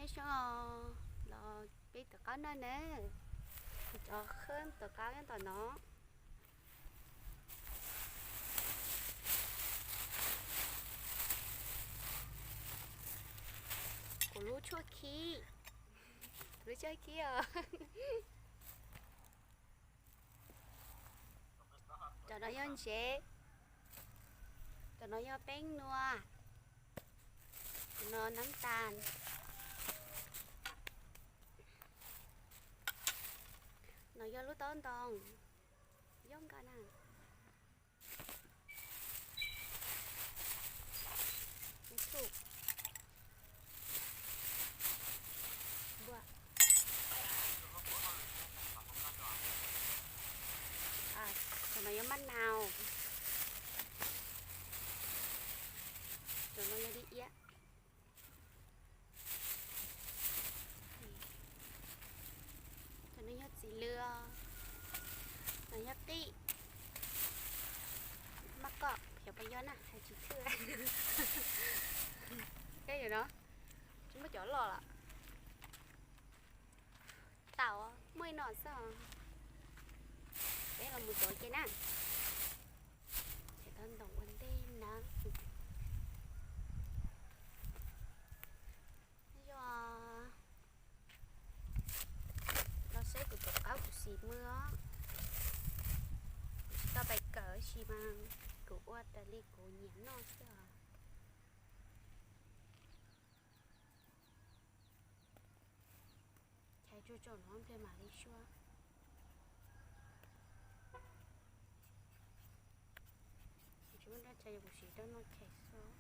Xyoo los peb tuav qaub no na, cov khab tuav qaub nyob tom no. Kuv lub tshuaj khib, kuv lub tshuaj khib os. Cov no yog ntsev, cov no yog peeb nua, cov no nab tas, no yog lub taub ntoo, yob nkaus na. Cov no yog maj nau, cov no yog dib iab. Cov no yog txiv lws, no yog qij. Maj kom xyov puas yog na, hais tsis thwj. Kab yam no tsis muaj cov loj lawm. Tau, muaj ib no xwb. Peb los mus tuav ke na. Ces tau ntoos ua ntej na. Yog los seb kuv tuav qaub kuv xis mw os. Kuv tsis tau pais kawm tab sis mas kuv ua raws li kuv nyiam noj xwb os. Chais tsuag tsuag no pliag mam li suab. Tsis muaj dab tsi, yog kuv siv rau no chais xwb.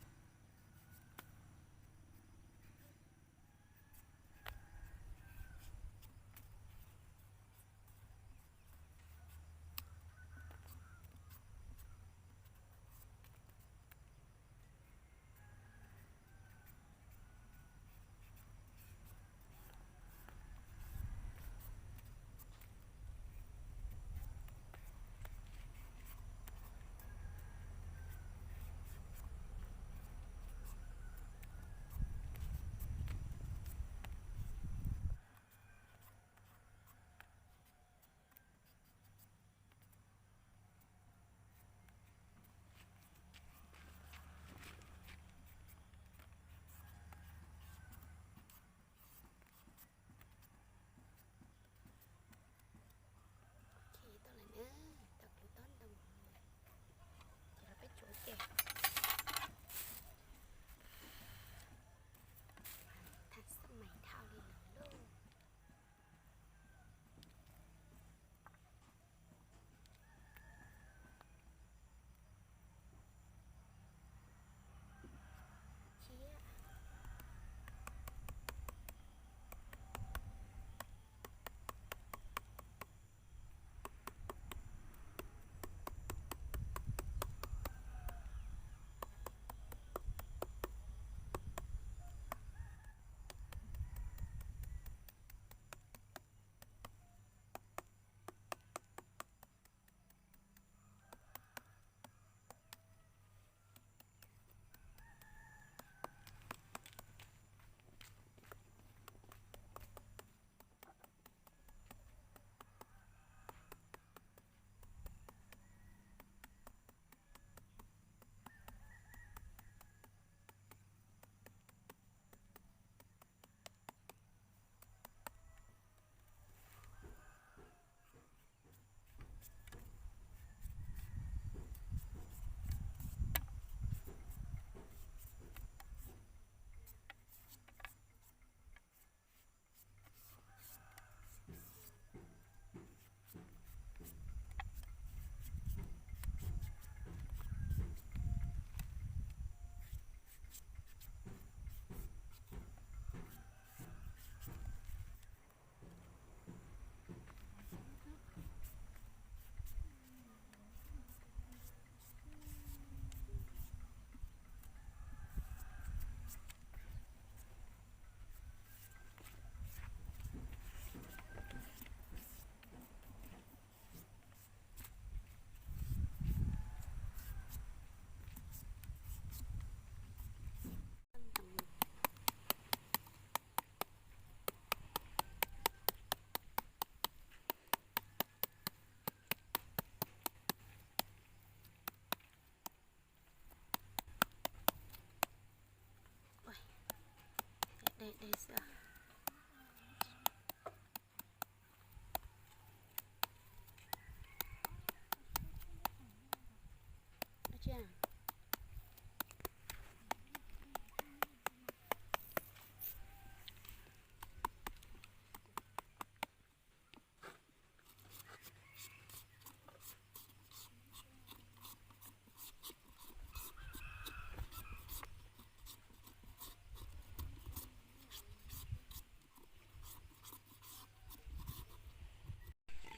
Dej xwb.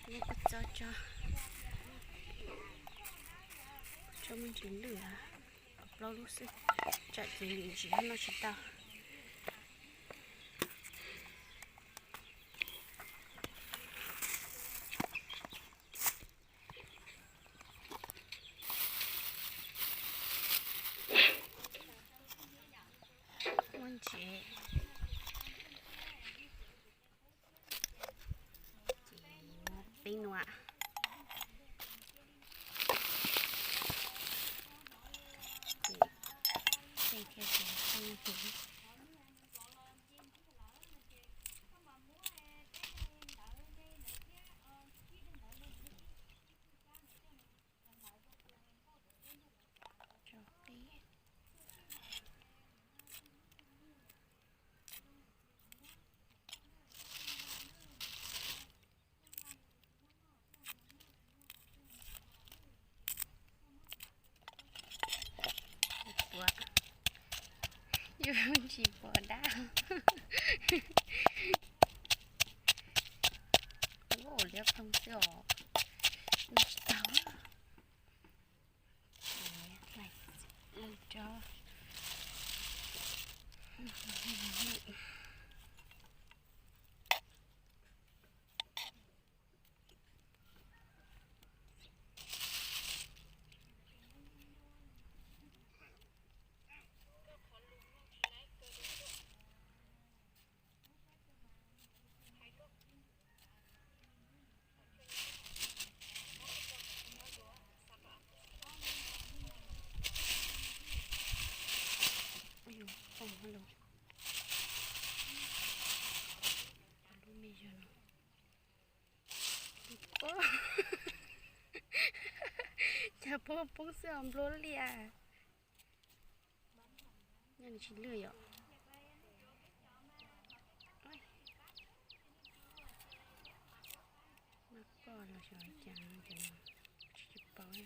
Kuv tso tso, tso muaj ntsis lwj, plaub lub xwb, tsam ces lwm ntsis noj tsis tau. Muaj ntsev. Ces muab peb nuav. Ces tej thiaj tsis tau tus. Tso peb. Puas, yus tsis pom dab. Ua liab ploog xwb os, noj tsis tau. Ces hlais lwj tso. Ua, poob lawm. Lub me zog no. Cas poob poob xwb os nplua liaj. Nyob nws tsis lwj yom. Noj koj los xyov cas no ces tsis tsis paub.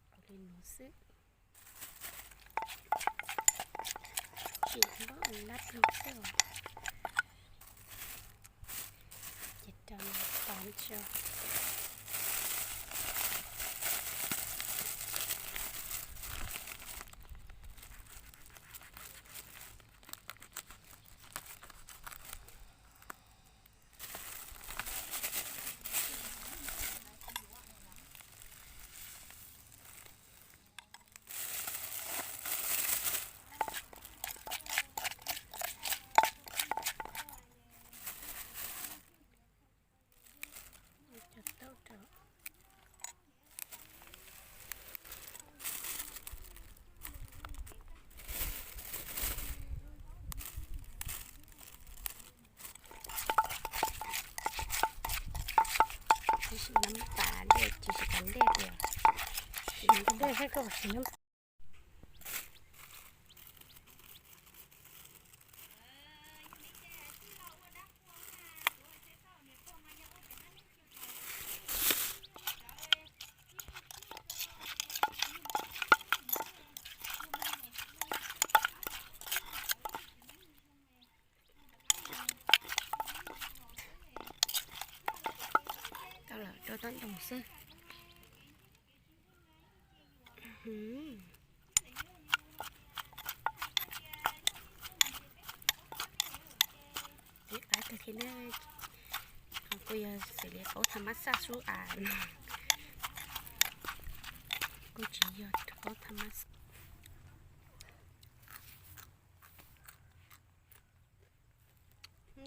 Ua li nuav xwb. Tsis npab lab lug xwb os. Ces rau tas tso. Cov taub rau. Tab sis nab tas dej, tab sis tas dej tias, sim dej thiab koj sim nab. Tau lawm, rau tob ntoo xwb. Qab tag thiab na, kuj yog xws li qaub tha mab xaj xwb as no, kuj tsis yog qaub tha mab xaj.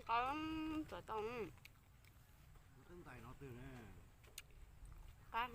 Qaub tau, qab.